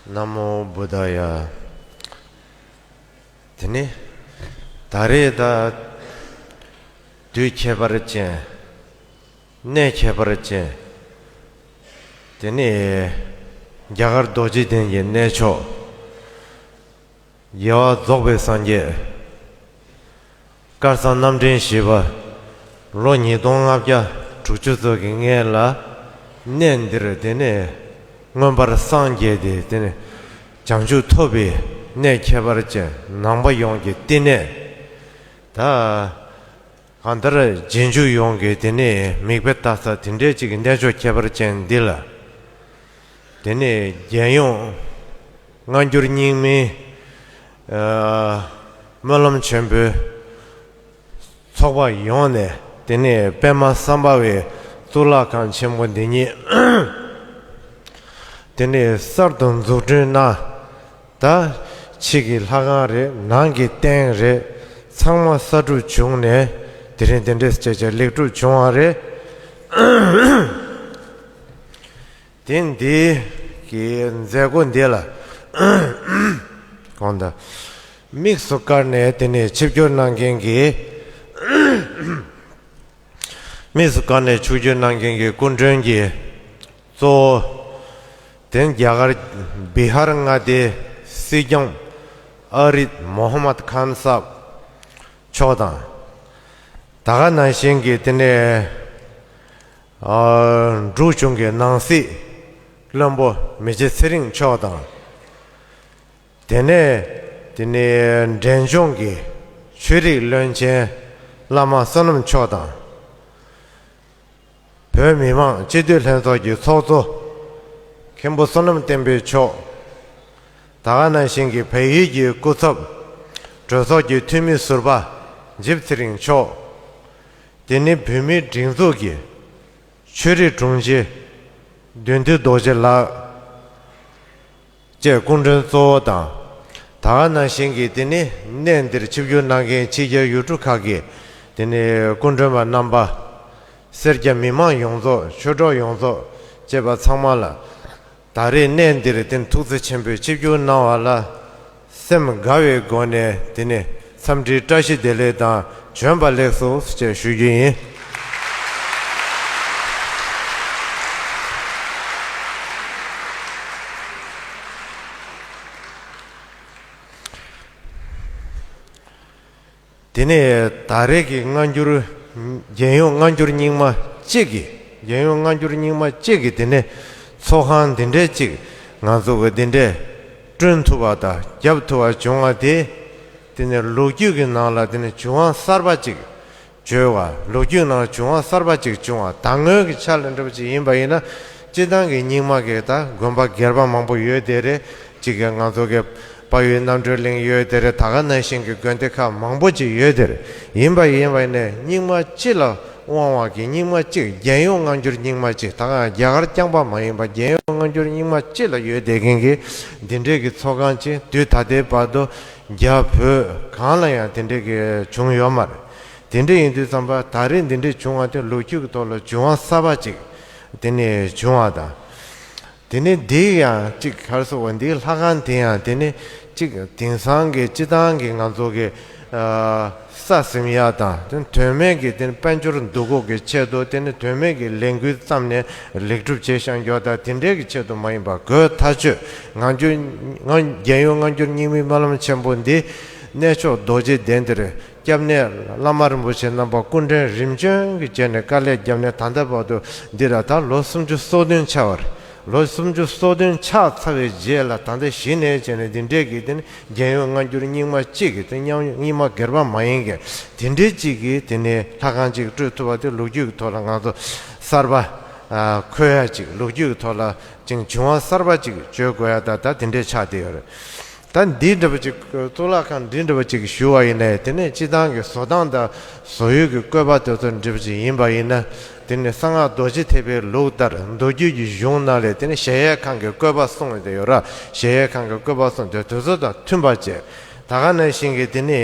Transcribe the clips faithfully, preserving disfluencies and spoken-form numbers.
ན་མོ་བུདྡྷ་ཡ། དེ་ནི་ད་རེས་ད་དུས་ཁྱད་པར་ཅན། གནས་ཁྱད་པར་ཅན། དེ་ནི་རྒྱ་གར་རྡོ་རྗེ་གདན་གྱི་གནས་མཆོག་རྒྱལ་བ་རྫོགས་པའི་སངས་རྒྱས། དཀར་གཙང་རྣམ་འདྲེན་བཞི་པ། ལོ་ཉིས་སྟོང་ལྔ་བརྒྱ་དྲུག་ཅུ་ཙམ་གྱི་སྔས་ལ། གནས་འདིར་དེ་ནས་མངོན་པར་སངས་རྒྱས་ཏེ། དེ་ནས་བྱང་ཆུབ་ཐོབ་པའི་གནས་ཁྱད་པར་ཅན། ནང་པ་ཡོངས་ཀྱི་བསྟི་གནས། ད་གང་ལྟར་རྗེས་འཇུག་ཡོངས་ཀྱི་དེ་ནས་མིག་དཔེ་ལྟ་ས་དེ་འདྲའི་ཅིག་གི་གནས་མཆོག་ཁྱད་པར་ཅན་འདི་ལ། དེ་ནས་རྒྱལ་ཡོངས་སྔ་འགྱུར་རྙིང་མའི་ཨ་སྨོན་ལམ་ཆེན་པོའི་ཚོགས་པ་ཡོངས་ནས། དེ་ནས་པདྨ་སམ་བྷ་ཝའི་གཙུག་ལག་ཁང་ཆེན་པོ་འདི་ཉིད་དེ་ནས་གསར་དུ་འཛུགས་སྐྲུན་གནང་། ད་ཕྱི་གི་ལྷ་ཁང་རེད། ནང་གི་རྟེན་རེད། ཚང་མ་གསར་སྒྲུབ་བྱུང་ནས་དེ་རིང་དེ་འདྲས་བྱས་བྱས་ལེགས་གྲུབ་བྱུང་བ་རེད། དེ་འདི་གི་མཛད་སྒོ་འདི་ལ་གང་ལྟར་དམིགས་སུ་བཀར་ནས། དེ་ནས་ཆིབས་བསྒྱུར་གནང་མཁན་གྱི། དམིགས་སུ་བཀར་ནས་ཆིབས་བསྒྱུར་གནང་མཁན་གྱི་སྐུ་མགྲོན་གྱི་གཙོ་བོ། དེ་རྒྱ་གར་བི་ཧར་མངའ་སྡེའི་སྲིད་སྐྱོང་ཨ་རིད་མོ་ཧམ་མད་ཁཱན་སཱབ་མཆོག་དང་། ད་ག་ནང་བཞིན་གྱི་དེ་ནས་ཨ་འབྲུག་གཞུང་གི་ནང་སྲིད་བློན་པོ་མི་རྗེ་ཚེ་རིང་མཆོག་དང་། དེ་ནས་དེ་ནས་འབྲས་ལྗོངས་ཀྱི་ཆོས་རིག་བློན་ཆེན་བླ་མ་བསོད་ནམས་མཆོག་དང་། བོད་མི་མང་སྤྱི་འཐུས་ལྷན་ཚོགས་ཀྱི་ཚོགས་གཙོ་མཁན་པོ་བསོད་ནམས་བསྟན་འཕེལ་མཆོག། ད་ག་ནང་བཞིན་གྱི་བལ་ཡུལ་གྱི་སྐུ་ཚབ་གྲོས་ཚོགས་ཀྱི་འཐུས་མི་ཟུར་པ་འཇིབ་ཚེ་རིང་མཆོག། དེ་ནི་བོད་མིའི་སྒྲིག་འཛུགས་ཀྱི་ཆོས་རིག་དྲུང་ཆེ་བདུད་འདུལ་རྡོ་རྗེ་ལགས་བཅས་སྐུ་མགྲོན་གཙོ་བོ་དང་། ད་ག་ནང་བཞིན་གྱི་དེ་ནི་གནས་འདིར་ཆིབས་བསྒྱུར་གནང་མཁན་ཕྱི་རྒྱལ་ཡུལ་གྲུ་ཁག་གི་དེ་ནི་སྐུ་མགྲོན་པ་རྣམ་པ། སེར་སྐྱ་མི་མང་ཡོངས་རྫོགས། ཆོས་གྲོགས་ཡོངས་རྫོགས་བཅས་པ་ཚང་མ་ལ། ད་རེས་གནས་འདིར་བརྟེན་ཐུགས་བརྩེ་ཆེན་པོས་ཆིབས་བསྒྱུར་གནང་བ་ལ། སེམས་དགའ་བའི་སྒོ་ནས་དེ་ནས་འཚམས་འདྲིའི་བཀྲ་ཤིས་བདེ་ལེགས་དང་། བྱོན་པ་ལེགས་སོ་ཞེས་ཞུ་རྒྱུ་ཡིན། དེ་ནས་ད་རེས་ཀྱི་སྔ་འགྱུར། རྒྱལ་ཡོངས་སྔ་འགྱུར་རྙིང་མ་གཅིག་གི། རྒྱལ་ཡོངས་སྔ་འགྱུར་རྙིང་མ་གཅིག་གི་དེ་ནས་ཚོགས་ཁང་འདི་འདྲའི་གཅིག་ང་ཚོ་གི་འདི་འདྲས་བསྐྲུན་ཐུབ་པ་དང་རྒྱབ་ཐུབ་པ་བྱུང་བ་དེ། དེ་ནས་ལོ་རྒྱུས་ཀྱི་ནང་ལ་དེ་ནས་བྱུང་བ་གསར་པ་གཅིག་བརྗོད་པ། ལོ་རྒྱུས་ནང་བྱུང་བ་གསར་པ་གཅིག་བྱུང་བ། ད་སྔོན་གྱི་ཆ་ལ་འདྲ་པོ་ཅིག་ཡིན་པ་ཡིན་ན། སྤྱིར་བཏང་གི་རྙིང་མ་གི་ད་དགོན་པ་སྒེར་པ་མང་པོ་ཡོད་དེ་རེད། གཅིག་གི་ང་ཚོ་གི་དཔལ་ཡུལ་རྣམ་གྲོལ་གླིང་ཡོད་དེ་རེད། ད་ག་ནང་བཞིན་གྱི་དགོན་སྡེ་ཁག་མང་པོ་ཅིག་ཡོད་དེ་རེད། ཡིན་པ་ཡིན་པ་ནས་རྙིང་མ་སྤྱི་ལ་དབང་བ་གི་རྙིང་མ་གཅིག་རྒྱལ་ཡོངས་སྔ་འགྱུར་རྙིང་མ་གཅིག་ད་ག་རྒྱ་གར་རྐྱང་པ་མ་ཡིན་པ་རྒྱལ་ཡོངས་སྔ་འགྱུར་རྙིང་མ་སྤྱི་ལ་ཡོད་བསྡད་མཁན་གྱི་འདི་འདྲའི་གི་ཚོགས་ཁང་ཅིག་དུས་ད་ལྟའི་བར་དུ་རྒྱ་བོད་གང་ལ་ཡང་དེ་འདྲའི་གི་བྱུང་ཡོད་མ་རེད། དེ་འདྲ་ཡིན་དུས་ཙམ་པ་ད་རེས་འདི་འདྲ་བྱུང་བ་དེ་ལོ་རྒྱུས་ཀྱི་ཐོག་ལ་བྱུང་བ་གསར་པ་ཅིག་དེ་ནས་བྱུང་བ་དང་། དེ་ནས་འདི་ཡང་ཅིག་ག་རེ་ཟེར་བ། འདིའི་ལྷ་ཁང་དེ་ཡང་དེ་ནས་ཅིག་དེང་སང་གི་སྤྱིར་བཏང་གི་ང་ཚོ་གི་ཨ་ས་ཟིན་ཡ་དང་། དེ་དོན་མེད་ཀྱི་དེ་ནས་དཔལ་འབྱོར་འདུ་འགོད་ཀྱི་ཆེད་དུ། དེ་ནས་དོན་མེད་ཀྱི་ལས་འགུལ་བརྩམས་ནས་ལེགས་གྲུབ་བྱས་བཞག་རྒྱུ་དང་དེ་འདྲའི་གི་ཆེད་དུ་མ་ཡིན་པ། སྒོས་ཐག་ཆོད་ང་ཚོའི་རྒྱལ་ཡོངས་སྔ་འགྱུར་རྙིང་མའི་སྨོན་ལམ་ཆེན་པོ་འདི་གནས་མཆོག་རྡོ་རྗེ་གདན་འདིར། སྐྱབས་གནས་བླ་མ་རིན་པོ་ཆེ་རྣམ་པ་སྐུ་མགྲོན་རིམ་བྱོན་གྱི་བྱས་ནས་དཀའ་ལས་བརྒྱབ་ནས་ད་ལྟ་བར་དུ་འདི་ལ་ད་ལོ་སུམ་ཅུ་སོ་བདུན་ཆགས་པ་རེད། ལོ་སུམ་ཅུ་སོ་བདུན་ཆགས་ཚར་བའི་རྗེས་ལ་ད་ལྟ་གཞི་ནས་བྱས་ནས་འདི་འདྲས་ཀྱི་དེ་ནི་རྒྱལ་ཡོངས་སྔ་འགྱུར་རྙིང་མ་གཅིག་གི་དེ་མཉམ་རྙིང་མ་སྒེར་པ་མ་ཡིན་མཁན་དེ་འདྲས་གཅིག་གི་དེ་ནས་ལྷ་ཁང་གཅིག་སྤྲོད་ཐུབ་པ་དེ་ལོ་རྒྱུས་ཀྱི་ཐོག་ལ་ང་ཚོ་གསར་པ་ཨ་འཁོད་ཡ་གཅིག་ལོ་རྒྱུས་ཀྱི་ཐོག་ལ་ཅིག་བྱུང་བ་གསར་པ་གཅིག་བརྗོད་དགོས་ཡ་ད་ད་དེ་འདྲས་ཆགས་བསྡད་ཡོད་རེད། ད་འདི་འདྲ་པོ་ཅིག་གཙུག་ལག་ཁང་འདི་འདྲ་པོ་ཅིག་ཞུ་བ་ཡིན་ནའི། དེ་ནས་སྤྱིར་བཏང་གི་བཟོ་སྟངས་དང་བཟོ་ཡུལ་གྱི་བཀོད་པ་དེ་ཚོ་འདྲ་པོ་ཅིག་ཡིན་པ་ཡིན་ན། དེ་ནས་གསང་སྔགས་རྡོ་རྗེ་ཐེག་པའི་ལུགས་ལྟར་མདོ་རྒྱུད་ཀྱི་གཞུང་ནང་ལས་དེ་ནས་གཞལ་ཡས་ཁང་གི་བཀོད་པ་གསུངས་ཡོད་དེ་ཡོད་ར། གཞལ་ཡས་ཁང་གི་བཀོད་པ་གསུངས་དེ་དེ་ཚོ་དང་མཐུན་པ་བྱས། ད་ག་ནང་བཞིན་གྱི་དེ་ནས་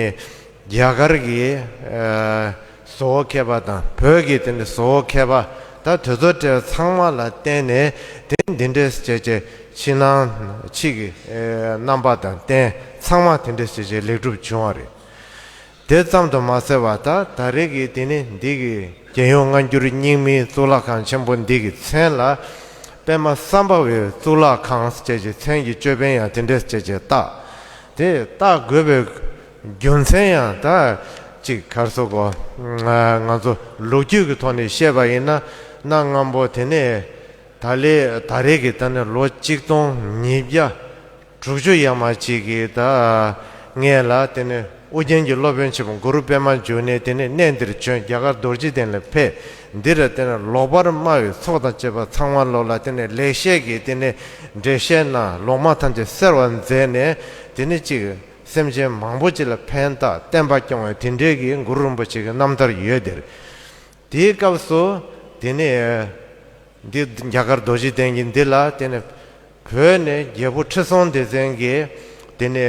རྒྱ་གར་གྱི་ཨ་བཟོ་བོ་མཁས་པ་དང་བོད་ཀྱི་དེ་ནས་བཟོ་བོ་མཁས་པ་ད་དེ་ཚོ་གྲས་ཚང་མ་ལ་བརྟེན་ནས་དེ་འདི་འདྲས་བྱས་བྱས། ཕྱི་ནང་ཕྱི་གི་ཨེ་རྣམ་པ་དང་རྟེན་ཚང་མ་དེ་འདྲ་ཞིག་ཅིག་ལེགས་གྲུབ་བྱུང་བ་རེད། དེ་ཙམ་དུ་མ་ཟད་པར་ད་ད་རེས་ཀྱི་དེ་ནི་འདི་གི་རྒྱལ་ཡོངས་སྔ་འགྱུར་རྙིང་མའི་གཙུག་ལག་ཁང་ཆེན་པོ་འདི་གི་མཚན་ལ་པདྨ་སམ་བྷ་ཝའི་གཙུག་ལག་ཁང་ཞེས་བྱས་ཀྱི་མཚན་གྱི་ཅོད་པན་ཡང་དེ་འདྲ་ཞིག་ཅིག་བཏགས། དེ་བཏགས་དགོས་པའི་རྒྱུ་མཚན་ཡང་ད་ཅིག་ག་རེ་ཟེར་དགོས། ང་ཚོ་ལོ་རྒྱུས་ཀྱི་ཐོག་ནས་བཤད་པ་ཡིན་ན། གནའ་སྔ་མོ་དེ་ནས་ད་ལས་ད་རེས་ཀྱི་ད་ནི་ལོ་གཅིག་སྟོང་ཉིས་བརྒྱ་དྲུག་ཅུ་ཡར་མར་ཅིག་གི་ད་སྔས་ལ་དེ་ནས་ཨོ་རྒྱན་གྱི་སློབ་དཔོན་ཆེན་པོ་གུ་རུ་པདྨ་འབྱུང་གནས་དེ་ནས་གནས་འདིར་བྱོན། རྒྱ་གར་རྡོ་རྗེ་གདན་ལ་ཕེབས། འདིར་དེ་ནས་ལོག་པར་སྨྲ་བའི་ཚོགས་དང་བཅས་པ་ཚང་མ་ལོག་ལ་དེ་ནས་ལེགས་བཤད་ཀྱི་དེ་ནས་འགྲེལ་བཤད་གནང་། ལོག་སྨྲ་ཐམས་ཅད་སེལ་བར་མཛད་ནས་དེ་ནས་ཅིག་སེམས་ཅན་མང་པོ་ཅིག་ལ་ཕན་བཏགས་བསྟན་པ་སྐྱོང་བའི་དེ་འདྲའི་གི་གུ་རུ་རིན་པོ་ཆེ་གི་རྣམ་ཐར་ཡོད་དེར། དེའི་སྐབས་སུ་དེ་ནས་འདི་རྒྱ་གར་རྡོ་རྗེ་གདན་གྱི་འདི་ལ་དེ་ནས་བོད་ནས་རྒྱལ་པོ་ཁྲི་སྲོང་ལྡེ་བཙན་གྱིས་དེ་ནས་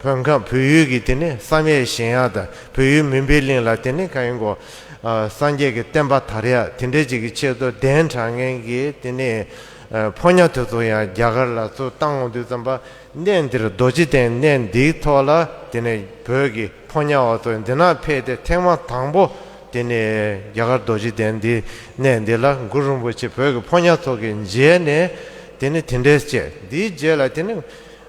བོད་ཁམས་བོད་ཡུལ་གྱི་དེ་ནས་བསམ་ཡས་གཞལ་ཡས་དང་བོད་ཡུལ་མུན་པའི་གླིང་ལ་དེ་ནས་གང་ཡིན་གོ། ཨ་སངས་རྒྱས་ཀྱི་བསྟན་པ་དར་ཡ་དེ་འདྲའི་ཅིག་གི་ཆེད་དུ་གདན་དྲངས་མཁན་གྱི་དེ་ནས་ཨ་ཕོ་ཉ་དེ་ཚོ་ཡང་རྒྱ་གར་ལ་ཚུར་བཏང་འོང་དུས་ཙམ་པ། གནས་འདིར་རྡོ་རྗེ་གདན་གནས་འདིའི་ཐོག་ལ་དེ་ནས་བོད་ཀྱི་ཕོ་ཉ་བ་ཚོ་འདི་ན་ཕེབས་ཏེ་ཐེངས་མ་དང་པོ་དེ་ནས་རྒྱ་གར་རྡོ་རྗེ་གདན་འདི་གནས་འདི་ལ་གུ་རུ་རིན་པོ་ཆེ་བོད་ཀྱི་ཕོ་ཉ་ཚོ་གི་མཇལ་ནས་དེ་ནས་དེ་འདྲའི་བྱས། འདིའི་རྗེས་ལ་དེ་ནས་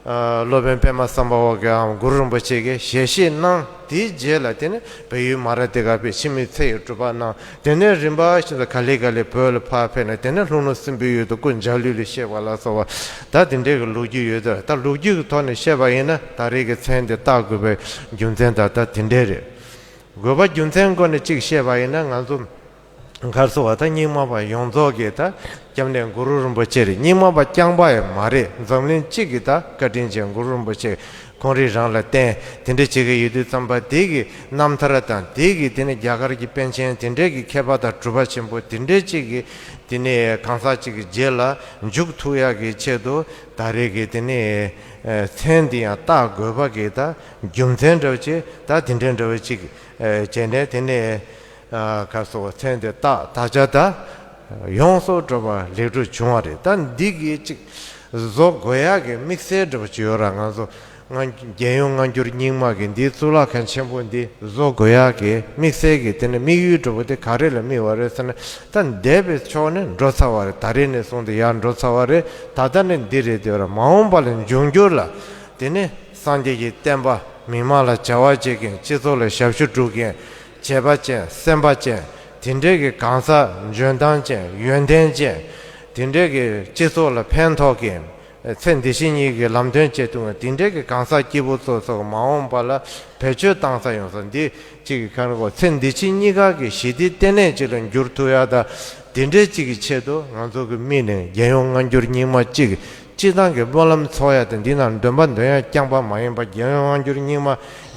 ཨ་སློབ་དཔོན་པདྨ་སམ་བྷ་ཝ་གིས་གུ་རུ་རིན་པོ་ཆེ་གི་ཞལ་བཞེས་གནང་། དེའི་རྗེས་ལ་དེ་ནས་བལ་ཡུལ་མ་ར་དེ་ག་པའི་ཕྱི་མའི་ཚེ་ཡི་སྒྲུབ་པ་གནང་། དེ་ནས་རིམ་པ་བཞིན་དུ་ག་ལེ་ག་ལེ་བོད་ལ་ཕར་ཕེབས་ནས་དེ་ནས་ལྷོ་ནུབ་སྲིན་པོའི་ཡུལ་དུ་སྐུ་འཇའ་ལུས་ལ་གཤེགས་པ་ལ་སོགས་པ། ད་དེ་འདྲའི་གི་ལོ་རྒྱུས་ཡོད་དེ། ད་ལོ་རྒྱུས་ཀྱི་ཐོག་ནས་བཤད་པ་ཡིན་ན་ད་རེས་ཀྱི་མཚན་དེ་བཏགས་དགོས་པའི་རྒྱུ་མཚན་ད་ད་དེ་འདྲའི་རེད། དགོས་པ་རྒྱུ་མཚན་སྐོར་ནས་གཅིག་བཤད་པ་ཡིན་ན། ང་ཚོ་གར་སོང་བ་ད་རྙིང་མ་པ་ཡོངས་རྫོགས་ཀྱི་ད་སྐྱབས་གནས་གུ་རུ་རིན་པོ་ཆེ་རེད། རྙིང་མ་པ་རྐྱང་པ་ཡང་མ་རེད། འཛམ་གླིང་སྤྱི་གི་ད་བཀའ་དྲིན་ཅན་གུ་རུ་རིན་པོ་ཆེ་ཁོང་རང་རང་ལ་བརྟེན་དེ་འདྲ་བྱེད་ཀྱི་ཡོད་དུས་ཙམ་པ། དེ་གི་རྣམ་ཐར་དང་དེ་གི་དེ་ནས་རྒྱ་གར་གྱི་པཎ་ཆེན་དེ་འདྲའི་གི་མཁས་པ་དང་གྲུབ་པ་ཆེན་པོ་དེ་འདྲའི་ཅིག་གི་དེ་ནས་གང་ཟག་ཅིག་གི་རྗེས་ལ་འཇུག་ཐུབ་ཡག་གི་ཆེད་དུ་ད་རེས་ཀྱི་དེ་ནས་ཨ་མཚན་འདི་ཡང་བཏགས་དགོས་པ་གི་ད་རྒྱུ་མཚན་འདྲ་བོ་ཅིག་ད་དེ་འདྲའི་འདྲ་བོ་ཅིག་ཨ་བྱས་ནས་དེ་ནས་ཨ་ག་སོགས་མཚན་དེ་བཏགས། ད་ཆ་ད་ཡོངས་སུ་གྲུབ་པ་ལེགས་གྲུབ་བྱུང་བ་རེད། ད་འདི་གི་ཅིག་བཟོ་དགོས་ཡག་གི་དམིགས་བསལ་འདྲ་བོ་ཅིག་ཡོད་ར། ང་ཚོ་སྔ་རྒྱལ་ཡོངས་སྔ་འགྱུར་རྙིང་མ་གི་འདིའི་གཙུག་ལག་ཁང་ཆེན་པོ་འདི་བཟོ་དགོས་ཡག་གི་དམིགས་བསལ་གྱི་དེ་ནི་དམིགས་ཡུལ་འདྲ་བོ་དེ་ག་རེ་ལ་དམིགས་པ་རེད་ཟེར་ན། ད་འདས་པའི་ཕྱོགས་ནས་འགྲོ་ཚར་བ་རེད། ད་རེས་ནས་བཟུང་སྟེ་ཡར་འགྲོ་ཚར་བ་རེད། ད་ལྟ་ནི་འདི་རེད། དེ་བར་མ་འོངས་པ་ལ་འབྱུང་འགྱུར་ལ་དེ་ནི་སངས་རྒྱས་ཀྱི་བསྟན་པ་མི་མང་ལ་བྱ་བ་བྱེད་མཁན། སྤྱི་ཚོགས་ལ་ཞབས་ཞུ་སྒྲུབ་མཁན། བྱེད་པ་ཅན། སེམས་པ་ཅན། དེ་འདྲའི་གི་གང་ཟག་འཇོན་ཐང་ཅན། ཡོན་ཏན་ཅན། དེ་འདྲའི་གི་སྤྱི་ཚོགས་ལ་ཕན་ཐོགས་མཁན། ཚེ་འདི་ཕྱི་གཉིས་ཀྱི་ལམ་སྟོན་བྱེད་ཐུབ་མཁན་དེ་འདྲའི་གི་གང་ཟག་སྐྱེས་བུ་ཚོ་ཚོ་མ་འོངས་པ་ལ་བེད་སྤྱོད་བཏང་ས་ཡོང་ས་འདི་གཅིག་གི་ཁ་ནས་གོ། ཚེ་འདི་ཕྱི་གཉིས་ཀ་གི་ཞི་བདེའི་ལྟེ་གནས་ཅིག་ལ་འགྱུར་ཐུབ་ཡ་ད། དེ་འདྲའི་གཅིག་གི་ཆེད་དུ་ང་ཚོ་གི་དམིགས་ནས་རྒྱལ་ཡོངས་སྔ་འགྱུར་རྙིང་མ་གཅིག་གི་སྤྱི་བཏང་གི་སྨོན་ལམ་ཚོགས་ཡ་དང་འདི་ནང་འདོན་པ་འདོན་ཡ་རྐྱང་པ་མ་ཡིན་པ། རྒྱལ་ཡོངས་སྔ་འགྱུར་རྙིང་མ་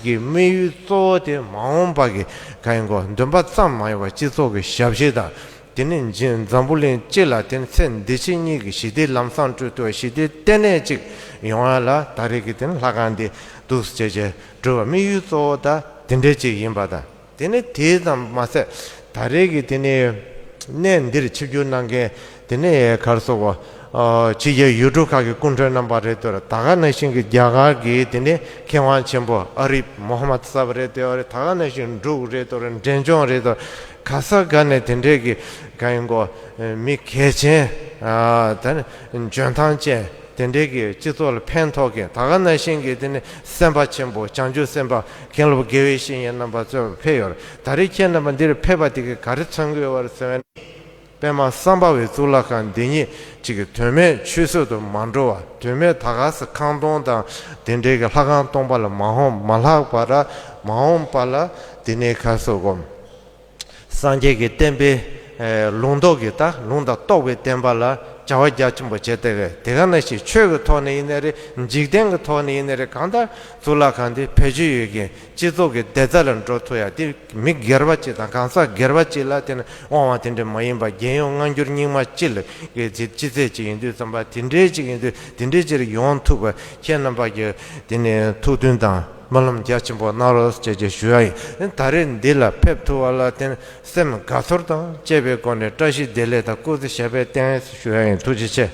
གི་དམིགས་ཡུལ་གཙོ་བོ་དེ་མ་འོངས་པ་གི་ག་ཡིན་གོ། འདོན་པ་ཙམ་མ་ཡིན་པ་སྤྱི་ཚོགས་ཀྱི་ཞབས་ཕྱི་དང་། དེ་ནས་འཛམ་བུ་གླིང་སྤྱི་ལ་དེ་ནས་ཚེ་འདི་ཕྱི་གཉིས་ཀྱི་ཞི་བདེའི་ལམ་བཟང་སྤྲོད་ཐུབ་པ་ཞི་བདེའི་ལྟེ་གནས་ཅིག་ཡོང་ཡ་ལ་ད་རེས་ཀྱི་དེ་ནས་ལྷ་ཁང་འདི་འདུག་སེ་བྱས་བྱས་སྒྲུབ་པ་དམིགས་ཡུལ་གཙོ་བོ་ད་དེ་འདྲའི་ཅིག་ཡིན་པ་དང་། དེ་ནས་དེ་ཙམ་མ་ཟད་ད་རེས་ཀྱི་དེ་ནས་གནས་འདིར་ཆིབས་བསྒྱུར་གནང་མཁན་དེ་ནས་གར་སོགས་པ་ཕྱི་རྒྱལ་ཡུལ་གྲུ་ཁག་གི་སྐུ་མགྲོན་རྣམ་པ་རེད་དོ། ད་ག་ནང་བཞིན་གྱི་རྒྱ་གར་གྱི་དེ་ནས་མཁས་དབང་ཆེན་པོ་ཨ་རིབ་མོ་ཧ་མད་ས་བ་རེད་དོ། ད་ག་ནང་བཞིན་འབྲུག་རེད་དོ། འབྲས་ལྗོངས་རེད་དོ། ག་ས་ག་ནས་དེ་འདྲས་ཀྱི་ག་ཡིན་གོ། མི་གལ་ཆེན། ཨ་ད་ནི་འཇོན་ཐང་ཅན། དེ་འདྲས་ཀྱི་སྤྱི་ཚོགས་ལ་ཕན་ཐོགས་མཁན། ད་ག་ནང་བཞིན་གྱི་དེ་ནི་སེམས་དཔའ་ཆེན་པོ་བྱང་ཆུབ་སེམས་དཔའ་མཁན་སློབ་དགེ་བའི་བཤེས་གཉེན་རྣམ་པ་ཚོ་ཕེབས་ཡོད་རེད། ད་རེས་ཁྱེད་རྣམ་པ་འདིར་ཕེབས་པ་དེ་གིས་ག་རེ་མཚོན་གྱི་ཡོད་པ་རེད་ཟེར་བ་ནི། པདྨ་སམ་བྷ་ཝའི་གཙུག་ལག་ཁང་འདི་ཉིད་གཅིག་གི་དོན་མེད་ཆུད་ཟོས་སུ་མ་འགྲོ་བ། དོན་མེད་ད་ག་ས་ཁང་སྟོང་དང་དེ་འདྲའི་གི་ལྷ་ཁང་སྟོང་པ་ལ་མ་འོངས་མ་ལྷག་པ་ར་མ་འོངས་པ་ལ་དེ་ནས་ག་སོགས་གོམ། སངས་རྒྱས་ཀྱི་བསྟན་པའི་ཨེ་ལུང་རྟོགས་ཀྱི་ད་ལུང་དང་རྟོགས་པའི་བསྟན་པ་ལ་བྱ་བ་རྒྱ་ཆེན་པོ་བྱས་ཏེ། དེ་ག་ནང་བཞིན་ཆོས་ཀྱི་ཐོག་ནས་ཡིན་ནའི་རེད། འཇིག་རྟེན་གྱི་ཐོག་ནས་ཡིན་ནའི་རེད། གང་ལྟར་གཙུག་ལག་ཁང་འདི་བེད་སྤྱོད་ཡོད་མཁན། སྤྱི་ཚོགས་ཀྱི་བདེ་རྩ་ལ་འགྲོ་ཐུབ་ཡ། དེ་མི་སྒེར་པ་གཅིག་དང་གང་ཟག་སྒེར་པ་གཅིག་ལ་དེ་ནི་དབང་བ་དེ་འདྲ་མ་ཡིན་པ། རྒྱལ་ཡོངས་སྔ་འགྱུར་རྙིང་མ་སྤྱི་ལ་གི་སྤྱི་ཚེ་གཅིག་ཡིན་དུས་ཙམ་པ་དེ་འདྲའི་གཅིག་ཡིན་དུས་དེ་འདྲའི་གཅིག་ཡོང་ཐུབ་པ། ཁྱེད་རྣམ་པ་གི་དེ་ནི་ཐུགས་མཐུན་དང་སྨོན་ལམ་རྒྱ་ཆེན་པོ་གནང་རོགས་ཞེས་ཞུ་ཡ་ཡིན། ད་རེས་འདི་ལ་ཕེབས་ཐུབ་པ་ལ་དེ་ནི་སེམས་དགའ་ཚོར་དང་བཅས་པའི་སྒོ་ནས་བཀྲ་ཤིས་བདེ་ལེགས་དང་སྐུ་ཚེ་ཞབས་པད་བརྟན་ཞུ་ཡ་ཡིན། ཐུགས་རྗེ་ཆེ།